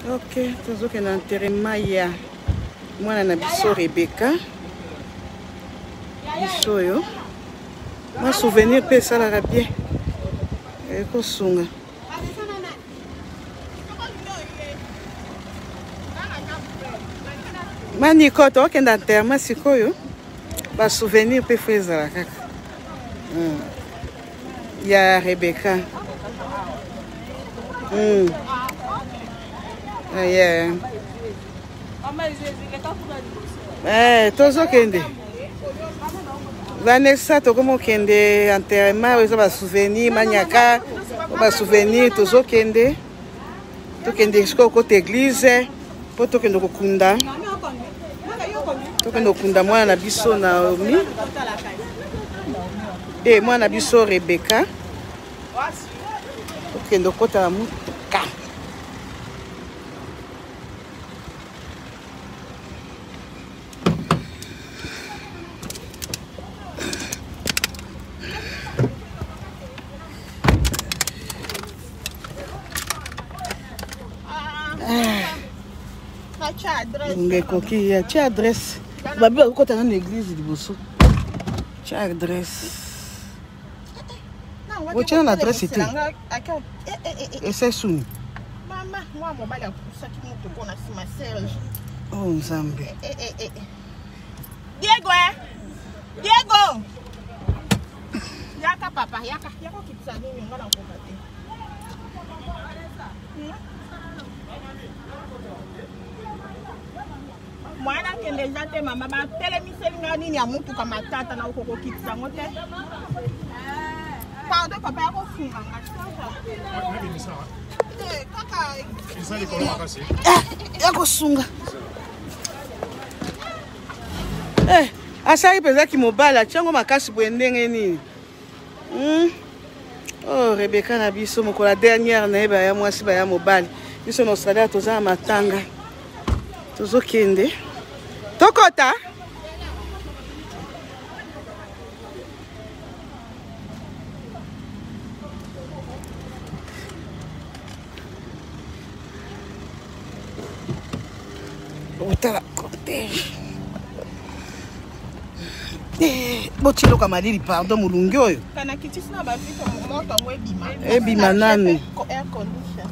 Ok, tozokende enterrement ya mwana na biso Rebecca. Biso oyo mwa souvenir mpe esalaka bien, ekosunga. Maniko, tokende enterrement sikoyo, ba souvenir mpe fo ezala kaka ya Rebecca. Yeah. Eh, tozokende Vanessa, tokomi okende enterrement oyo eza basouvenir manyaka, basouvenir. Tozokende, tokende sikoyo kota église mpo tokende kokunda, tokende kokunda mwana na biso Naomi e mwana na biso Rebecca. Tokende kokota na motuka. Ngonga ekoki ya tia adresse. Babi bakokota nano église liboso. Tia adresse, otia na adresse te, ese suni. Mama, mwa mobali apusaki motuko na nsima, Serge. Oh Nzambe! Diego, eh? Diego, yaka papa, yaka, yaka okitisa nini, nga nakoka te. Mwana akende eza te. Mama, batelemiseli nga nini ya motuka, matata na okokokitisa yango te. Pardon papa, ya kofunga nga te kaka. Ya kosunga. Eh, asali mpenza kimobali, atiango makasi boye ndenge nini? Oh, Rebeka na biso, mokolo ya dernière na ye, baya mwasi, baya mobali. Biso na Australia toza na matanga, tozokende, tokota. Otala cortège. Botia eloko ya malili, pardon, molungi oyo. Kana kitisi na bavite, moto yango ebima. Ebima nanu. Air condition.